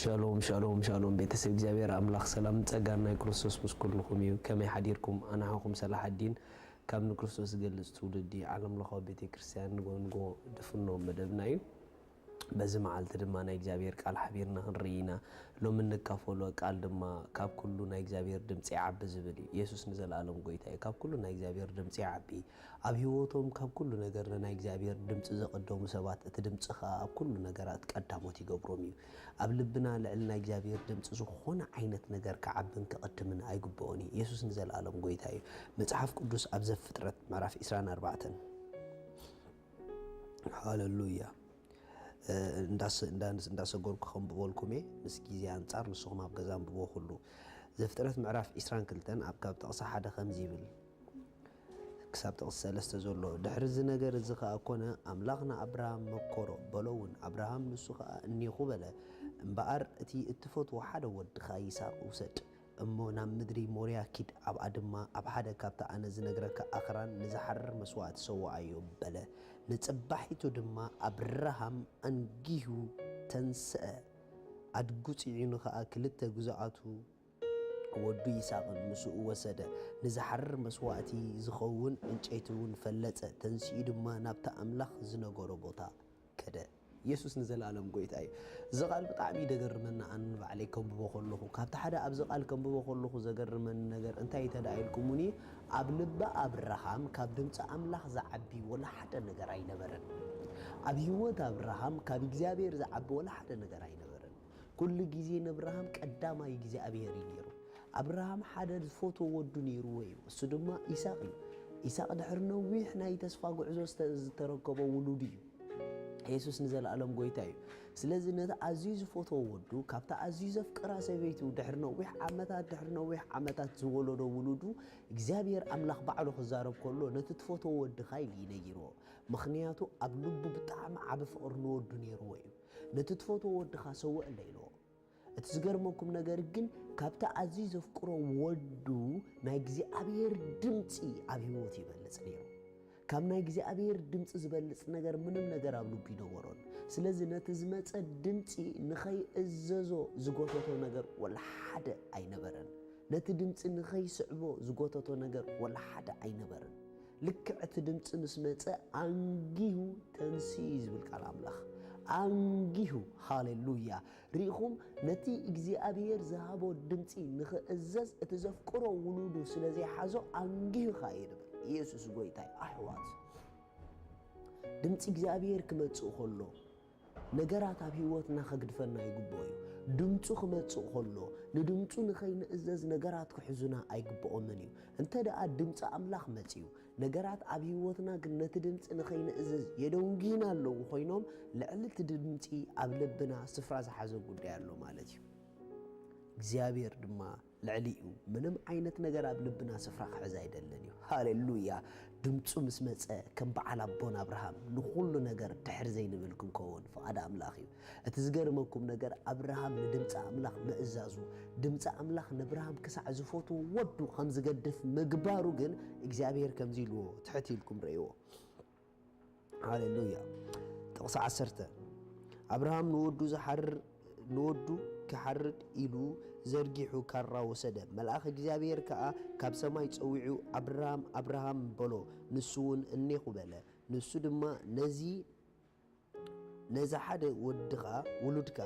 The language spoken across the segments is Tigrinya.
ሻሎም ሻሎም ሻሎም፣ ቤተሰብ እግዚኣብሔር ኣምላኽ ሰላም ጸጋን ናይ ክርስቶስ ምስ ኩልኹም እዩ። ከመይ ሓዲርኩም? ኣናሓኹም ሰላሓዲን ካብ ንክርስቶስ ዝገልጽ ትውልዲ ዓለም ለኻዊ ቤተ ክርስቲያን ንጎ ንጎ ድፍኖ መደብና እዩ። በዚ መዓልቲ ድማ ናይ እግዚኣብሔር ቃል ሓቢርና ክንርኢ ኢና። ሎሚ እንካፈሎ ቃል ድማ ካብ ኩሉ ናይ እግዚኣብሔር ድምፂ ይዓቢ ዝብል እዩ። የሱስ ንዘለኣለም ጎይታ እዩ። ካብ ኩሉ ናይ እግዚኣብሔር ድምፂ ይዓቢ። ኣብ ህይወቶም ካብ ኩሉ ነገር ንናይ እግዚኣብሔር ድምፂ ዘቐደሙ ሰባት እቲ ድምፂ ኸዓ ኣብ ኩሉ ነገራት ቀዳሞት ይገብሮም እዩ። ኣብ ልብና ልዕሊ ናይ እግዚኣብሔር ድምፂ ዝኾነ ዓይነት ነገር ክዓብን ክቕድምን ኣይግብኦን እዩ። የሱስ ንዘለኣለም ጎይታ እዩ። መጽሓፍ ቅዱስ ኣብ ዘፍጥረት ምዕራፍ ዕስራን ኣርባዕተን ሃለሉያ እንዳሰጎርኩ ከንብበልኩም እየ። ምስ ግዜ ኣንጻር ንስኹም ኣብ ገዛ ኣንብቦ። ኩሉ ዘፍጥረት ምዕራፍ ዕስራን ክልተን ኣብ ካብ ጥቕሲ ሓደ ከምዚ ይብል ክሳብ ጥቕሲ ሰለስተ ዘሎ። ድሕሪ እዚ ነገር እዚ ኸኣ ኮነ፣ ኣምላኽ ንኣብርሃም መከሮ፣ በሎ እውን። ኣብርሃም ንሱ ኸኣ እኔኹ በለ። እምበኣር እቲ እትፈትዎ ሓደ ወድኻ ይስሐቅ ውሰድ እሞ ናብ ምድሪ ሞርያ ኪድ፣ ኣብኣ ድማ ኣብ ሓደ ካብቲ ኣነ ዝነግረካ ኣኽራን ንዝሓርር መስዋእቲ ሰውኣዮ በለ። ንጽባሒቱ ድማ ኣብርሃም ኣንጊሁ ተንስአ፣ ኣድጉ ጽዒኑ ኸኣ ክልተ ግዙኣቱ ወዱ ይስሐቅን ምስኡ ወሰደ። ንዝሓርር መስዋእቲ ዝኸውን ዕንጨይቲ እውን ፈለጸ። ተንሲኡ ድማ ናብቲ ኣምላኽ ዝነገሮ ቦታ ከደ። የሱስ ንዘለኣለም ጎይታ እዩ። እዚ ቃል ብጣዕሚ ይደገርመኒ። ኣነ ንባዕለይ ከንብቦ ከለኹ ካብቲ ሓደ ኣብዚ ቃል ከንብቦ ከለኹ ዘገርመኒ ነገር እንታይ እንተ ደኣ ኢልኩምኒ፣ ኣብ ልቢ ኣብርሃም ካብ ድምፂ ኣምላኽ ዝዓቢ ወላ ሓደ ነገር ኣይነበረን። ኣብ ህይወት ኣብርሃም ካብ እግዚኣብሔር ዝዓቢ ወላ ሓደ ነገር ኣይነበረን። ኩሉ ግዜ ንኣብርሃም ቀዳማይ እግዚኣብሔር እዩ ነይሩ። ኣብርሃም ሓደ ዝፈትዎ ወዱ ነይርዎ እዩ፣ እሱ ድማ ኢሳቕ እዩ። ኢሳቕ ድሕሪ ነዊሕ ናይ ተስፋ ጉዕዞ ዝተ- ዝተረከቦ ውሉድ እዩ። የሱስ ንዘለኣለም ጎይታ እዩ። ስለዚ ነቲ ኣዝዩ ዝፈትዎ ወዱ ካብቲ ኣዝዩ ዘፍቅራ ሰበይቱ ድሕሪ ነዊሕ ዓመታት ድሕሪ ነዊሕ ዓመታት ዝወለዶ ውሉዱ እግዚኣብሔር ኣምላኽ ባዕሉ ክዛረብ ከሎ ነቲ ትፈትዎ ወድኻ ኢሉ እዩ ነጊርዎ። ምኽንያቱ ኣብ ልቡ ብጣዕሚ ዓቢ ፍቕሪ ንወዱ ነይርዎ እዩ። ነቲ ትፈትዎ ወድኻ ሰውእ እንደ ኢልዎ እቲ ዝገርመኩም ነገር ግን ካብቲ ኣዝዩ ዘፍቅሮ ወዱ ናይ እግዚኣብሔር ድምፂ ኣብ ህይወቱ ይበልፅ ነይሩ። ካብ ናይ እግዚኣብሔር ድምፂ ዝበልፅ ነገር ምንም ነገር ኣብ ልቡ ይነበሮን። ስለዚ ነቲ ዝመፀ ድምፂ ንኸይእዘዞ ዝጎተቶ ነገር ወላ ሓደ ኣይነበረን። ነቲ ድምፂ ንኸይስዕቦ ዝጎተቶ ነገር ወላ ሓደ ኣይነበረን። ልክዕ እቲ ድምፂ ምስ መፀ ኣንጊሁ ተንስኡ እዩ ዝብል ቃል ኣምላኽ። ኣንጊሁ። ሃሌሉያ። ርኢኹም፣ ነቲ እግዚኣብሔር ዝሃቦ ድምፂ ንኽእዘዝ እቲ ዘፍቅሮ ውሉዱ ስለ ዘይሓዞ ኣንጊሁ ኸኣ እዩ ንብል። ኢየሱስ ጎይታ እዩ። ኣሕዋት፣ ድምፂ እግዚኣብሔር ክመፅእ ከሎ ነገራት ኣብ ህይወትና ከግድፈና ይግብኦ እዩ። ድምፁ ክመፅእ ከሎ ንድምፁ ንኸይንእዘዝ ነገራት ክሕዙና ኣይግብኦምን እዩ። እንተ ደኣ ድምፂ ኣምላኽ መፅዩ ነገራት ኣብ ህይወትና ግን ነቲ ድምፂ ንኸይንእዘዝ የደንጉዩና ኣለዉ ኮይኖም ልዕሊ እቲ ድምፂ ኣብ ልብና ስፍራ ዝሓዘ ጉዳይ ኣሎ ማለት እዩ። እግዚኣብሔር ድማ ልዕሊኡ ምንም ዓይነት ነገር ኣብ ልብና ስፍራ ክሕዝ ኣይደልን እዩ። ሃሌሉያ። ድምፁ ምስ መፀ ከም በዓል ኣቦን ኣብርሃም ንኹሉ ነገር ድሕር ዘይንብል ክንከውን ፍቓድ ኣምላኽ እዩ። እቲ ዝገርመኩም ነገር ኣብርሃም ንድምፂ ኣምላኽ ምእዛዙ፣ ድምፂ ኣምላኽ ንኣብርሃም ክሳዕ ዝፈትዎ ወዱ ከም ዝገድፍ ምግባሩ ግን እግዚኣብሔር ከምዚ ኢልዎ ትሕት ኢልኩም ረእይዎ። ሃሌሉያ። ጥቕሲ ዓሰርተ ኣብርሃም ንወዱ ዝሓርር ንወዱ ክሓርድ ኢሉ ዘርጊሑ ካራ ወሰደ። መልኣኽ እግዚኣብሔር ከኣ ካብ ሰማይ ጸዊዑ ኣብርሃም ኣብርሃም በሎ። ንሱ እውን እኔኹ በለ። ንሱ ድማ ነዚ ነዚ ሓደ ወድኻ ውሉድካ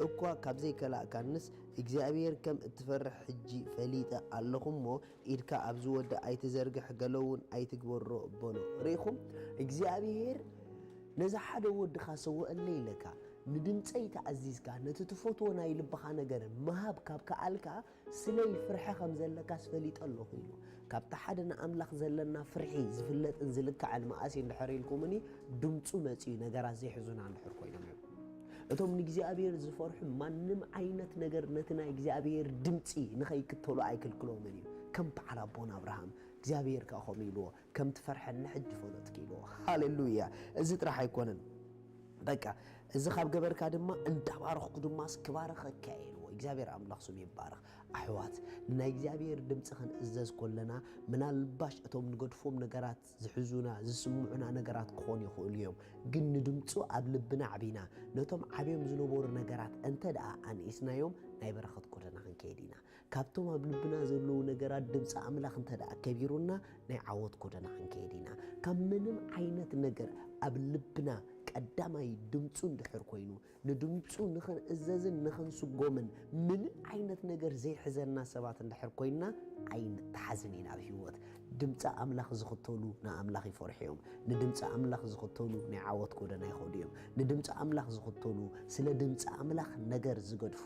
እኳ ካብ ዘይከላእካንስ እግዚኣብሔር ከም እትፈርሕ ሕጂ ፈሊጠ ኣለኹ እሞ ኢድካ ኣብዚ ወዲ ኣይትዘርግሕ ገለ እውን ኣይትግበሮ በሎ። ርኢኹም እግዚኣብሔር ነዚ ሓደ ወድኻ ሰውኣለይ ኢለካ ንድምፀይ ተኣዚዝካ ነቲ ትፈትዎ ናይ ልብኻ ነገር ምሃብ ካብ ከኣልካ ስለይ ፍርሒ ከም ዘለካስ ፈሊጠ ኣለኹ ኢሉ። ካብቲ ሓደ ንኣምላኽ ዘለና ፍርሒ ዝፍለጥን ዝልካዕን መኣስ እዩ እንድሕር ኢልኩምኒ፣ ድምፁ መጺኡ ነገራት ዘይሕዙና እንድሕር ኮይኖም እዮም። እቶም ንእግዚኣብሔር ዝፈርሑ ማንም ዓይነት ነገር ነቲ ናይ እግዚኣብሔር ድምፂ ንኸይክተሉ ኣይክልክሎምን እዩ። ከም በዓል ኣቦና ኣብርሃም እግዚኣብሔር ከኣ ከምኡ ኢልዎ፣ ከምቲ ፈርሐኒ ሕጂ ፈለጥኩ ኢልዎ። ሃሌሉያ። እዚ ጥራሕ ኣይኮነን። በቃ እዚ ካብ ገበርካ ድማ እንዳባረኽኩ ድማስ ክባርኸካ እየ ኢልዎ። እግዚኣብሔር ኣምላኽ ስሙ ይባረኽ። ኣሕዋት፣ ንናይ እግዚኣብሔር ድምፂ ክንእዘዝ ከለና፣ ምናልባሽ እቶም ንገድፎም ነገራት ዝሕዙና፣ ዝስምዑና ነገራት ክኾኑ ይኽእሉ እዮም። ግን ንድምፁ ኣብ ልብና ዓቢና፣ ነቶም ዓብዮም ዝነበሩ ነገራት እንተ ደኣ ኣንኢስናዮም፣ ናይ በረኸት ጎደና ክንከይድ ኢና። ካብቶም ኣብ ልብና ዘለዉ ነገራት ድምፂ ኣምላኽ እንተ ደኣ ከቢሩና፣ ናይ ዓወት ጎደና ክንከይድ ኢና። ካብ ምንም ዓይነት ነገር ኣብ ልብና ቀዳማይ ድምፁ እንድሕር ኮይኑ፣ ንድምፁ ንኽንእዘዝን ንኽንስጎምን ምንም ዓይነት ነገር ዘይሕዘና ሰባት እንድሕር ኮይንና፣ ኣይንተሓዝን ኢና ኣብ ህይወት። ድምፂ ኣምላኽ ዝኽተሉ ንኣምላኽ ይፈርሑ እዮም። ንድምፂ ኣምላኽ ዝኽተሉ ናይ ዓወት ጎደና ይኸዱ እዮም። ንድምፂ ኣምላኽ ዝኽተሉ፣ ስለ ድምፂ ኣምላኽ ነገር ዝገድፉ፣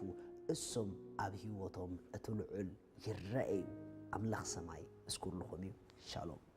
እሶም ኣብ ህይወቶም እቲ ልዑል ይረአ እዩ። ኣምላኽ ሰማይ ምስ ኩልኹም እዩ። ሻሎም።